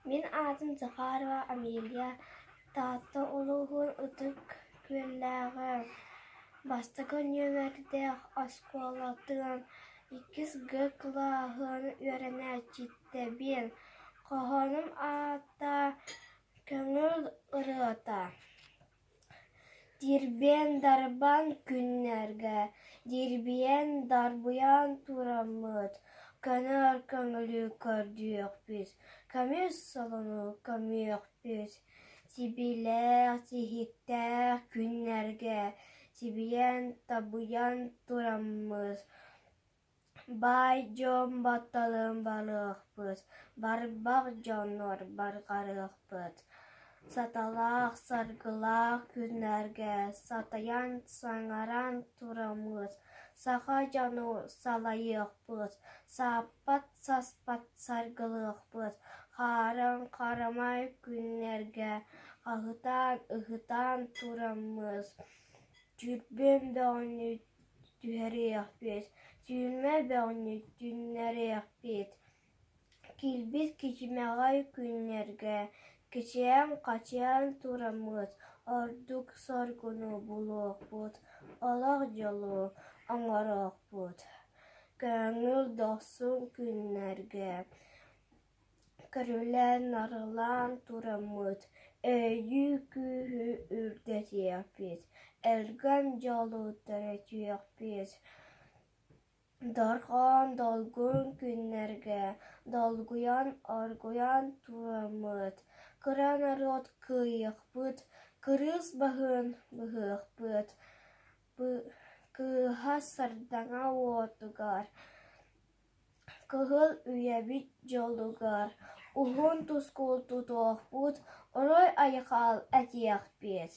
Мин аатым Захарова Амелия, Таатта улууһун Ытык Күөллээҕи бастакы нүөмэрдээх оскуолатын иккис Г кылааһын үөрэнээччитэбин. Хоһоонум аата «Көҥүл ырыата». Дирбиэн дарбан күннэргэ дирбиэн дарбыйан тураммыт, көнөр көҥүлү көрдүөхпүт, көмүс солону көмүөхпүт, сибилээх тиһиктээх күннэргэ сибийэн табыйан тураммыт, Баай дьон батталын барыахпыт, барбах дьоннор барҕарыахпыт, саталаах саргылаах күннэргэ сатайан саҥаран тураммыт, саха дьону салайыахпыт, сааппат саспат саргылыахпыт, хаарын харамай күннэргэ хаһытаан ыһытаан тураммыт, түрбүөн бөҕөнү түһэриэхпит, түүммэ бөҕөнү түннэриэхпит, киирбит кичимэҕэй күннэргэ кичэйэн-хачыйан тураммыт ордук соргуну булуохпут, олох дьолу оҥоруохпут, көҥүл дохсун күннэргэ Көрүлээн-нарылаан тураммыт, өйүү күүһү үрдэтиэхпит, өлгөм дьолу төрөтүөхпүт. Дорҕоон долгун күннэргэ долгуйан оргуйан тураммыт, кыра норуот кыайыахпыт, кырыыс баһын быһыахпыт, кыыһа сардаҥа уотугар Кыһыл үйэбит дьолугар уһун тускул тутуохпут, орой айхал этиэхпит.